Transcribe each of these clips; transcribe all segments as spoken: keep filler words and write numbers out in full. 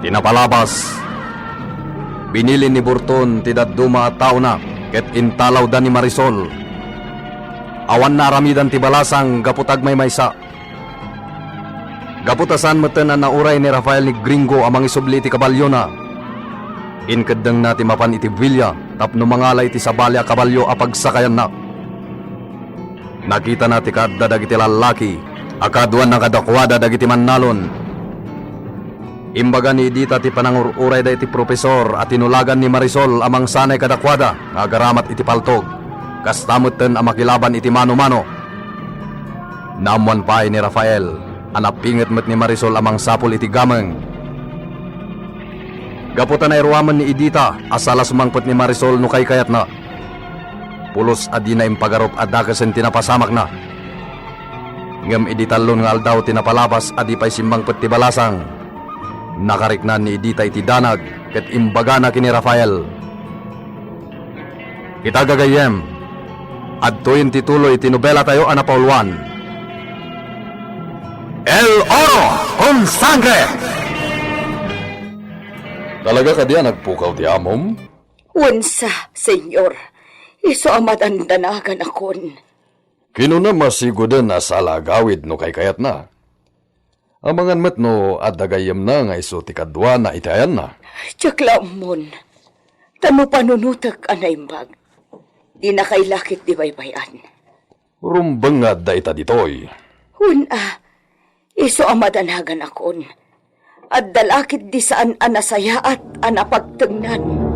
Ti napalabas, binilin ni Burton ti dadduma a taona ket intalawda ni Marisol. Awan naaramidan ti balasang gapu ta agmaymaysa. Gapu ta saan metten a nauray ni Rafael ni Gringo a mangisubli iti kabaliona, inkeddengna ti mapan iti Villa tapno mangala iti sabali a kabalio a pagsakayanna. Nakitana ti kaadda dagiti lallaki a kaduan a kadakuada dagiti mannalon. Imbaga ni Edita ti panangur-urayda iti profesor a tinulagan ni Marisol a mangsanay kadakuada nga agaramat iti paltog, kasta metten a makilaban iti mano-mano. Naammoan pay ni Rafael a napinget met ni Marisol a mangsapul iti gameng. Gapu ta nairuamen ni Edita a sala sumangpet ni Marisol no kaykayatna. Pulos a dina impagarup a dakesen ti napasamakna. Ngem idi tallon nga aldaw ti napalabas a di pay simmangpet ti balasang, nakariknaan ni Edita iti danag ket imbagana ken ni Rafael, "Ita, gagayyem, adtoyen ti tuloy ti nobelatayo a napauluan, El Oro con Sangre!" "Talaga kadi a nagpukaw ti amom?" "Wen sa, Señor. Isu a madandanaganakon." "Kinuna masigoden a sala agawid no kaykayatna. Amangan met no adda gayyemna nga isu ti kaduana iti ayanna." "Diak la ammon. Ta no panunotek a naimbag, dinakay la ketdi baybay-an." "Rumbeng nga adda ita ditoy." "Wen a, isu a madanaganakon. Adda la ketdi saan a nasayaat a napagtengnan."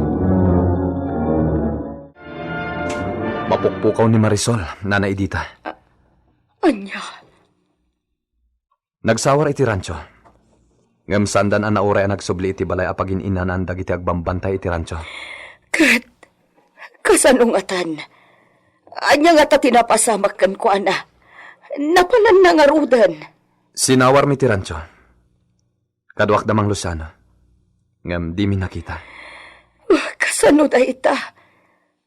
Mapukpukaw ni Marisol, Nana Edita. A-, ania? Nagsawar iti rancho. Ngem saandan a nauray a nagsubli iti balay a pagin-inanaan dagiti agbambantay iti rancho. Ket kasano ngatan? Ania ngata ti napasamak kenkuana? Napalanna ngaruden?" "Sinawarmi ti rancho. Kaduak da Mang Luciano. Ngem dimi nakita." "Kasano dayta?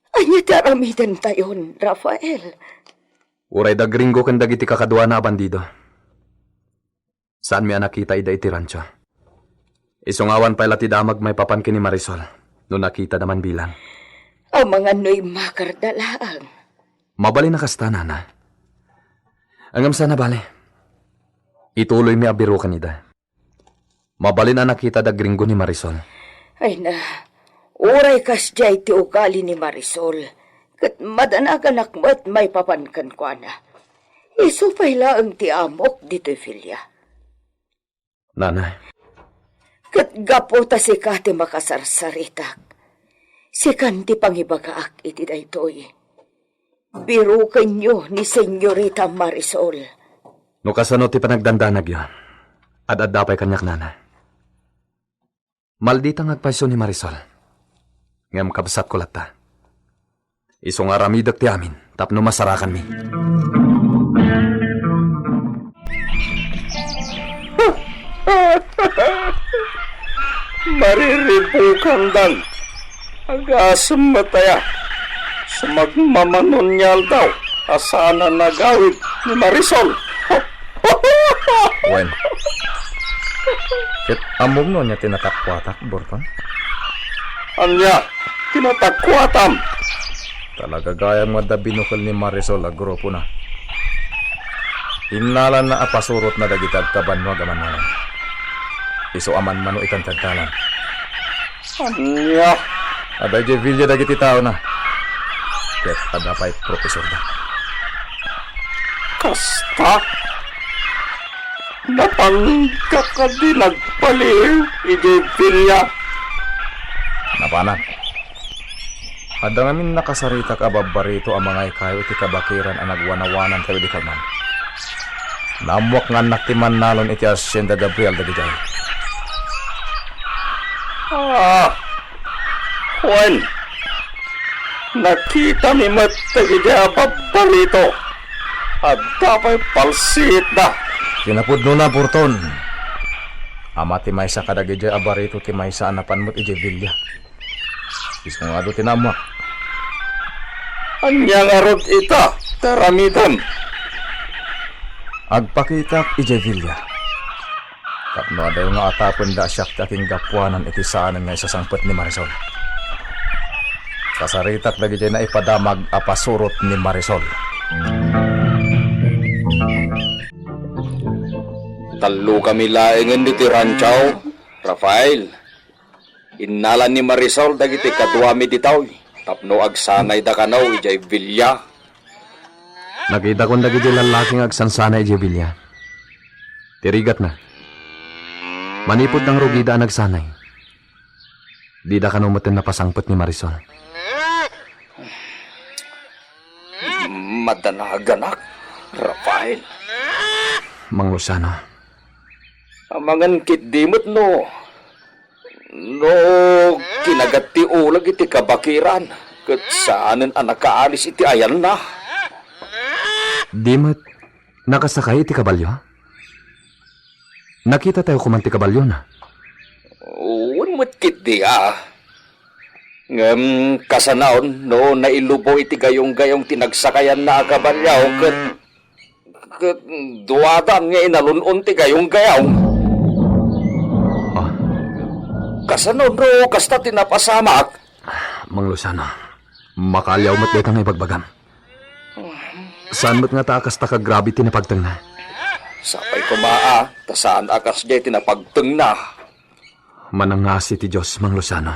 Ania ti aramidentayon, Rafael?" "Uray da Gringo ken dagiti kakaduana a bandido, saanmi a nakita ida iti rancho. Isu nga awan pay la ti damag maipapan ken ni Marisol no nakitada man bilang." "Amangan no immakarda laeng." "Mabalin a kasta, Nana. Ngem saan a bale. Ituloymi a biruken ida. Mabalin a nakita da Gringo ni Marisol." "Ay na, uray kasdiay ti ugali ni Marisol, ket madanaganak met maipapan kenkuana. Isu pay laeng ti amok ditoy Villa." "Nana." "Ket gapu ta sika ti makasarsaritak, sikan ti pangibagaak iti daytoy. Birukenyo ni Señorita Marisol." "No kasano ti panagdandanagyo, ad-adda pay kaniak, Nana. Maldita nga agpayso ni Marisol. Ngem kabsatko latta. Isu nga aramidek ti amin tapno masarakanmi." Mariribukandan. Agasem met aya. Sumagmamano nga aldaw a saan a nagawid ni Marisol. Wen. Ket ammom no ania ti natakuatak, Burton? Ania ti natakuatam? Talaga gayam nga adda binukel ni Marisol a grupona. Innalanna a pasurotna dagiti agkabannog a mannalon. Isu a manmano itan ti agdalan. Ania? Adda idiay villa dagiti taona. Ket adda pay profesorda. Kasta? Napangka kadi nagpaliw idiay villa? Napanak. Adda ngamin nakasaritak a babbarito a mangaykayo iti kabakiran a nagwanawanan tayo idi kalman. Naammoak nga annak ti mannalon iti Hacienda Gabriel dagidiay. Ah, wen, nakitami met dagidiay a babbarito. Adda pay palsiitda. Kinapudnona, Burton. Ama ti maysa kadagidiay a barito ti maysa a napan met idiay villa. Isu nga adu ti naammoak. Ania ngarud ita ti aramidem? Agpakitak idiay villa. Tapno adayo nga atapenda a siak ti akinggapuanan iti saanen nga isasangpet ni Marisol. Kasaritak dagidiay naipadamag a pasurot ni Marisol. Tallokami laengen ditoy rancho, Rafael. Innala ni Marisol dagiti kaduami ditoy tapno agsanayda kano idiay villa. Nakitakon dagiti lallaki nga agsansanay idiay villa. Ti rigatna, manipud nangrugida a nagsanay, dida kano metten napasangpet ni Marisol. Madanaganak, Rafael. Mang Luciano. Amangan ketdi met no, no kinagat ti uleg iti kabakiran ket saanen a nakaalis iti ayanna. Di met nakasakay iti kabalio? Nakitatayo koma ti kabaliona. Wen met ketdi a. Ngem kasanaon no nailubo iti gayong-gayong ti nagsakayanna a kabalio ket, ket duadan nga inalun-on ti gayong-gayong. Ah. Kasano no kasta ti napasamak? Mang Luciano, makaaliaw met dayta nga ibagbagam. Saan met ngata a kasta kagrabe ti napagtengna? Sapay koma a, ta saan a kasdiay ti napagtengna. Manangngasi ti Dios, Mang Luciano.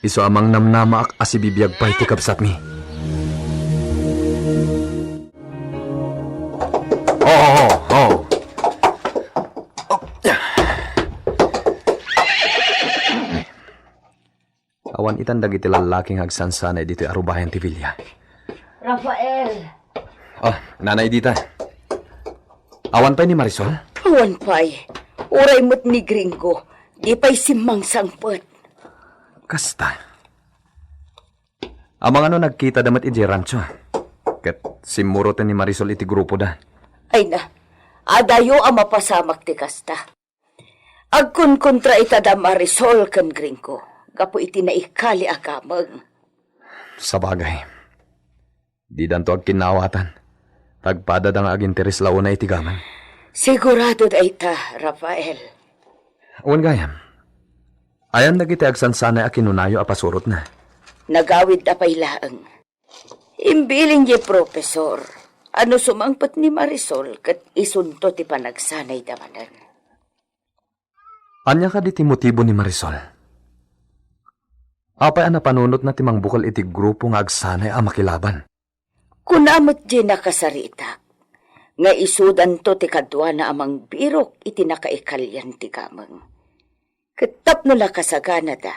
Isu a mangnamnamaak a sibibiag pay ti kabsatmi. Oh, oh, oh. Awan itan dagiti lallaki nga agsansanay ditoy arubayan ti villa. Rafael! Oh, Nanay Dita. Awan pay ni Marisol? Awan pay. Uray met ni Gringo. Di pay simmangsangpet. Kasta. Amangan no nagkitada met idiay rancho. Ket simmuroten ni Marisol iti grupoda. Ay na, adayo a mapasamak ti kasta. Agkunkontra ita da Marisol ken Gringo gapu iti naikali a gameng. Sabagay. Didanto agkinnaawatan. Tagpadada nga aginteres la unay iti gameng. Sigurado dayta, Rafael. Wen gayam. Ayan dagiti agsansanay a kinunayo a pasurotna. Nagawid a pay laeng. Imbilin ni Profesor a no sumangpet ni Marisol ket isunto ti panagsanayda manen. Ania kadi ti motibo ni Marisol? Apay a napanunotna ti mangbukel iti grupo nga agsanay a makilaban? Kuna met diay nakasaritak nga isudanto ti kaduana a mangbirok iti nakaikalian ti gameng. Ket tapno nakasaganada,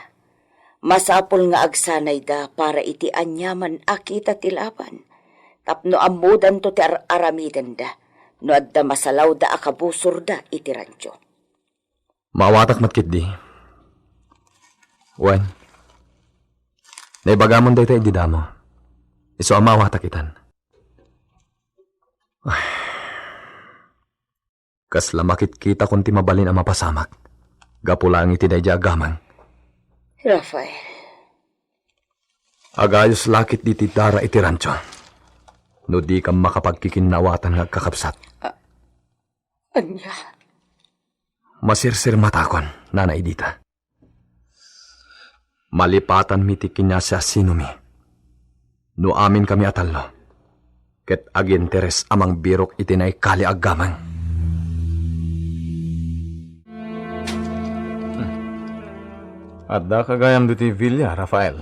masapul nga agsanayda para iti aniaman a kita ti laban, tapno ammodanto ti ar-aramidenda no adda masalawda a kabusorda iti rancho. Maawatak met ketdi. Wen, naibagamon dayta idi damo. Isu a maawatak itan. Kasla makitkitakon ti mabalin a mapasamak gapu laeng iti daydiay a gameng. Rafael. Agayos la ketdi ti dara iti rancho no dikam makapagkikinnaawatan nga agkakabsat. A-, ania? Masirsirmatakon, Nanay Dita. Malipatanmi ti kinasiasinomi no aminkami a tallo ket aginteres a mangbirok iti naikali a gameng. Addaka gayam ditoy villa, Rafael.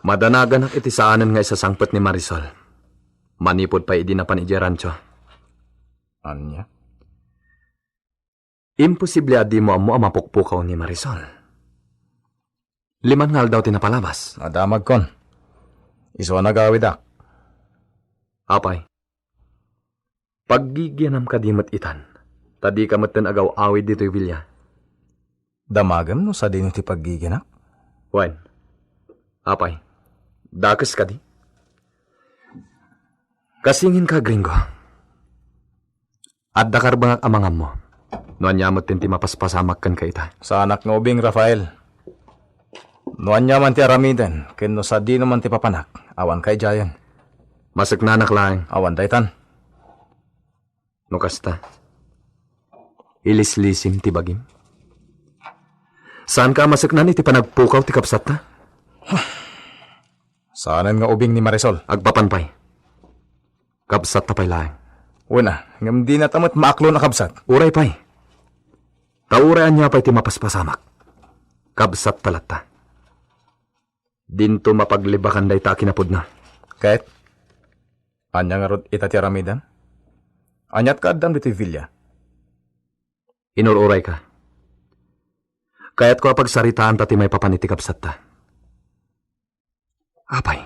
Madanaganak iti saanen nga isasangpet ni Marisol manipud pay idi napan idiay rancho. Ania? Imposible a dimo ammo a mapukpukaw ni Marisol. Lima nga aldaw ti napalabas. Adamagkon. Isu a nagawidak. Apay, paggigianam kadi met itan, ta dika metten agaw-awid ditoy villa. Damagem no sadino ti paggigianak? Wen, apay, dakes kadi? Kasinginka, Gringo? Adda karbengak a mangammo no ania metten ti mapaspasamak kenka ita. Saanak nga ubing, Rafael. No ania man ti aramiden ken no sadino man ti papanak, awanka idiayen. Maseknanak laeng. Awan daytan. No kasta, ilislisim ti bagim. Saanka a maseknan iti panagpukaw ti kabsatta? Saanen nga ubing ni Marisol. Agpapan pay. Kabsatta pay laeng. Wen a, ngem dinata met maaklon a kabsat. Uray pay. Ta uray ania pay ti mapaspasamak, kabsatta latta. Dinto mapaglibakan dayta a kinapudno. Ket? Ania ngarud ita ti aramidem? Aniat kaaddam ditoy villa? Inur-urayka. Kayatko a pagsaritaanta ti maipapan iti kabsatta. Apay,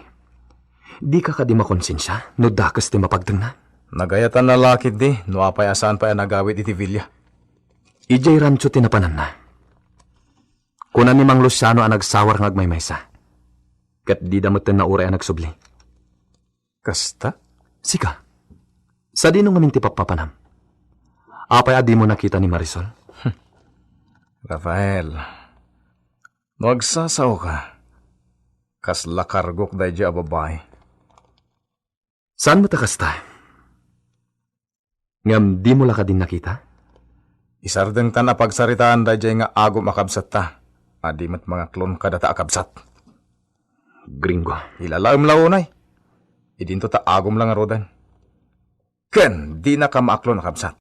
dika kadi makonsensia no dakes ti mapagtengna? Nagayatan a la ketdi no apay a saan pay a nagawid iti villa. Idiay rancho ti napananna. Kuna ni Mang Luciano a nagsawar nga agmaymaysa. Ket dida metten nauray a nagsubli. Kasta? Sika, sadino ngamin ti pappapanam? Apay a dimo nakita ni Marisol? Rafael, no agsasaoka, kasla kargok daydiay a babai. Saan met a kasta? Ngem dimo la kadin nakita? Isardengtan a pagsaritaan daydiay nga agom a kabsatta a di met mangaklon kadata a kabsat. Gringo. Ilalaem la unay. Idinto ta agom la ngaruden. Ken dinaka maaklon a kabsat.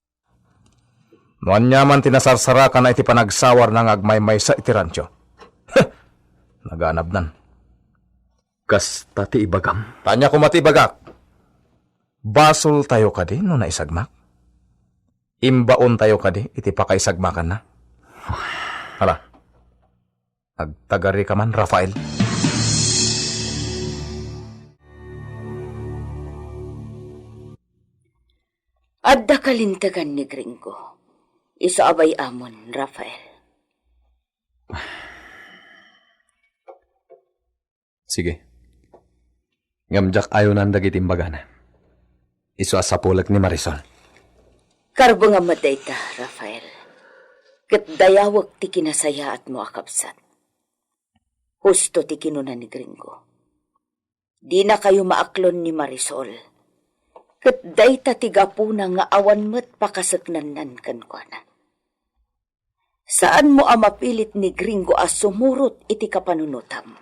No ania man ti nasarsarakanna iti panagsawarna nga agmaymaysa iti rancho. Naganabnan. Kasta ti ibagam. Ta ania koma ti ibagak? Basoltayo kadi no naisagmak? Imbaontayo kadi iti pakaisagmakanna? Hala, agtagarika man, Rafael. Adda kalintegan ni Gringo. Isu a bay-amon, Rafael. Sige. Ngem diak ayonan dagiti imbagana. Isu a sapulek ni Marisol. Karbengam met dayta, Rafael. Ket dayawek ti kinasayaatmo a kabsat. Husto ti kinuna ni Gringo. Dinakayo maaklon ni Marisol. Ket dayta ti gapuna nga awan met pakaseknannan kenkuana. Saanmo a mapilit ni Gringo a sumurot iti kapanunotam.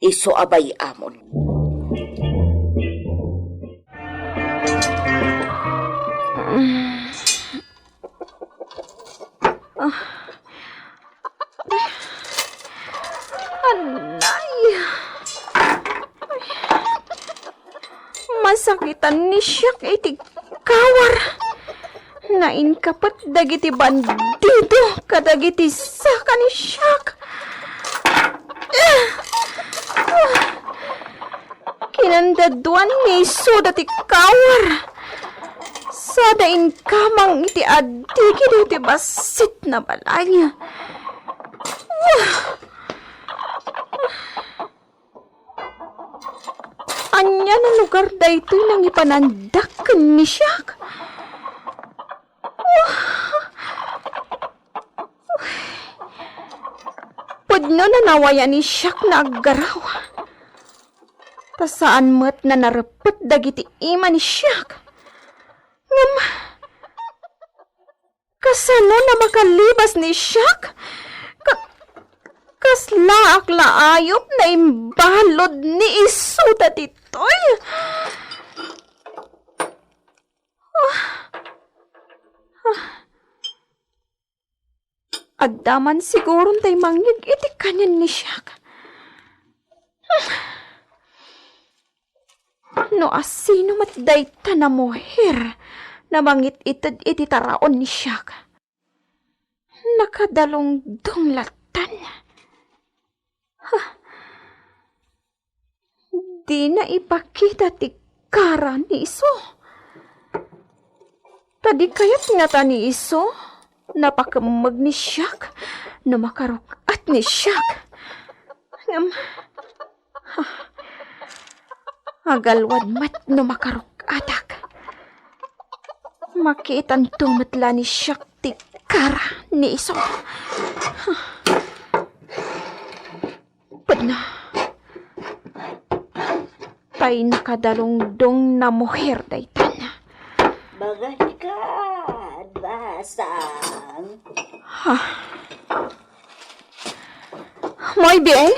Isu a bay-amon. Ah. Anay. Masakitan ni siak iti kawar. Nainkapet dagiti bandido kadagiti saka ni siak. Kinandaduan ni isuda ti kawar. Sada inkamang iti addigi daytoy bassit na balay. Ania a lugar daytoy nangipanandak ken ni siak? Pudno nanawayan ni siak nga aggaraw. Ta saan met a narepet dagiti ima ni siak. Ngem, kasano a makalibas ni siak? Ka-, kaslaak la ayup a imbalud ni isuda ditoy. Adda man siguron tay mangngeg iti kanian ni siak. No asino met dayta a muher a mangit-ited iti taraon ni siak. Nakadalungdong lattan. Ha? Dina ipakita ti kara ni isu. Ta di kayat ngata ni isu a pakemmeg ni siak no makaruk-at ni siak. Ngem, ha, agalwad met no makaruk-atak. Makitanto met la ni siak ti kara ni isu. Pudno. Tay nakadalungdong a muher daytan. Baga ti Kad, basang. Ha? Moy, Biel?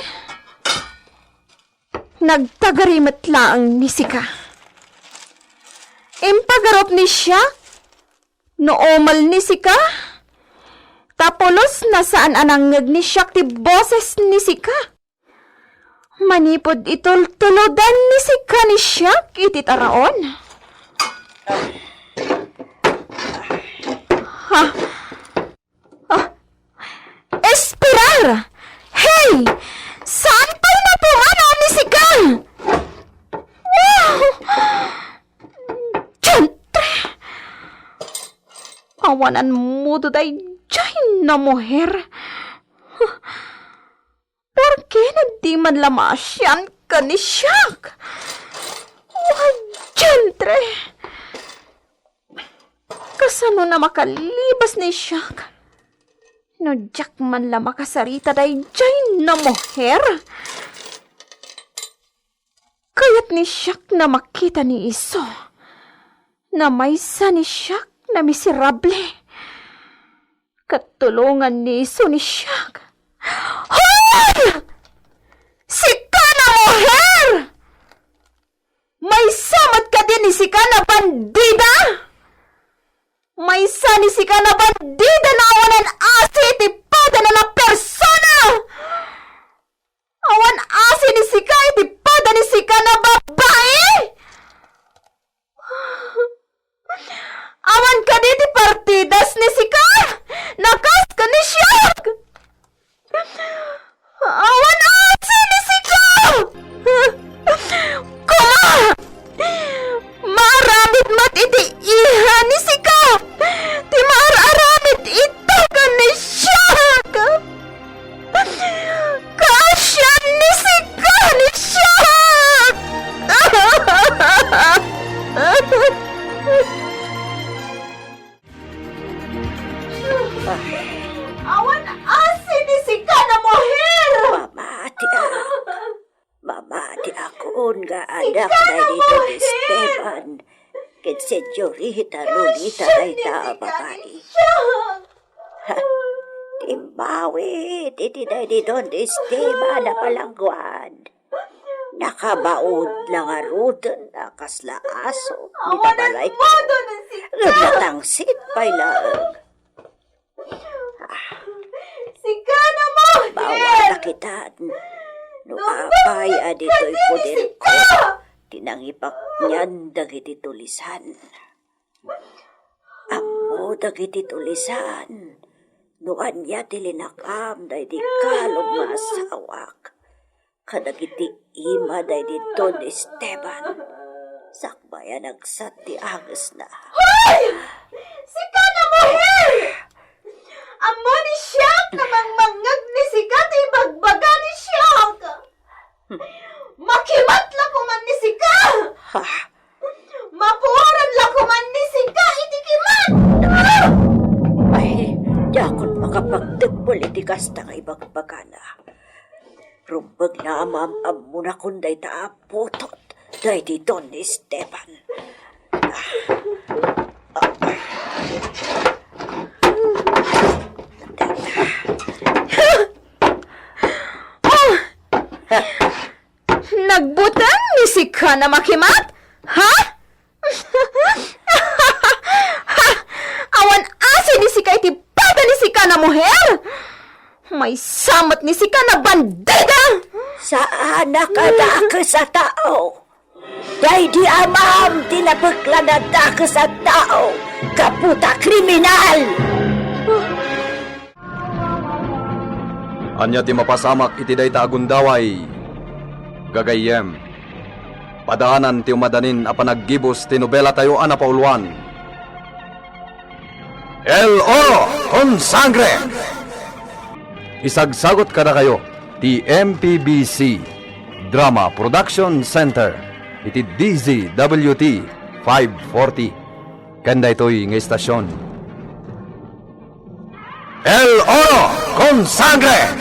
Nagtagari met laeng ni sika. Impagarup ni siak no umel ni sika, ta pulos na saan a nangngeg ni siak ti boses ni sika. Manipud itultulodan ni sika ni siak iti taraon. Ha? Ah, Esperar! Hey! Saan pay napumanaw ni sika? Wow! Diantre! Awan ammoda daydiay a muher. Porke no di man la maasian ken ni siak. Wa, diantre! Kasano na makalibas ni siak? No diak man la makasarita daydiay a muher? Kayat ni siak a makita ni isu. Namaysa ni siak a miserable. Ket tulongan ni isu ni siak. Hoy! Sika a muher! Maysa met kadi ni sika a bandida? Maysa ni sika a bandida a awanan asi iti padana a persona! Awan asi ni sika iti pada ni sika a babai? Awan kadi ti partidas ni sika a kas ken ni siak? Awan asi ni sika! Kuma! Maaramid met iti iha ni sika ti maaramid ita ken ni siak! Kaasian ni sika ni siak! Awan asi ni sika a muher! Mamatiak. Mamatiakon nga anak daydi Don Esteban ken Señorita Lolita dayta a babai. Ha, timmawit iti daydi Don Esteban a palangguad. Nakabaud la ngaruden a kasla aso ita balay. Ngem natangsit pay laeng. Sika a muher! Bawata kitan no apay a ditoy poderko ti nangipaknian dagiti tulisan. Ammo dagiti tulisan no ania ti linakam daydi kalog nga asawak kadagiti ima daydi Don Esteban sakbay a nagsat ti angesna. Hoy! Sika a muher! Ammo ni siak a mangmangngeg ni sika ti ibagbaga ni siak. Makimat la koman ni sika! Ha? Mapuoran la koman ni sika iti kimat! Ah! Ay, diakon makapagtembel iti kasta nga ibagbagana. Rumbeng la a maam-ammonakon dayta a putot daydi Don Esteban. Ah! Nagbuteng ni sika a makimat? Ha? Ha? Awan asi ni sika iti pada ni sika a muher? Maysa met ni sika a bandida! Saanak a dakes a tao. Daydi amam ti napeklan a dakes a tao, gapu ta kriminal! Ania ti mapasamak iti dayta a gundaway? Gagayyem, padaanan ti umadanin a panaggibus ti nobelatayo a napauluan, El Oro con Sangre. Isagsagut kadakayo ti M P B C Drama Production Center iti D Z W T five forty. Ken daytoy nga istasion, El Oro con Sangre,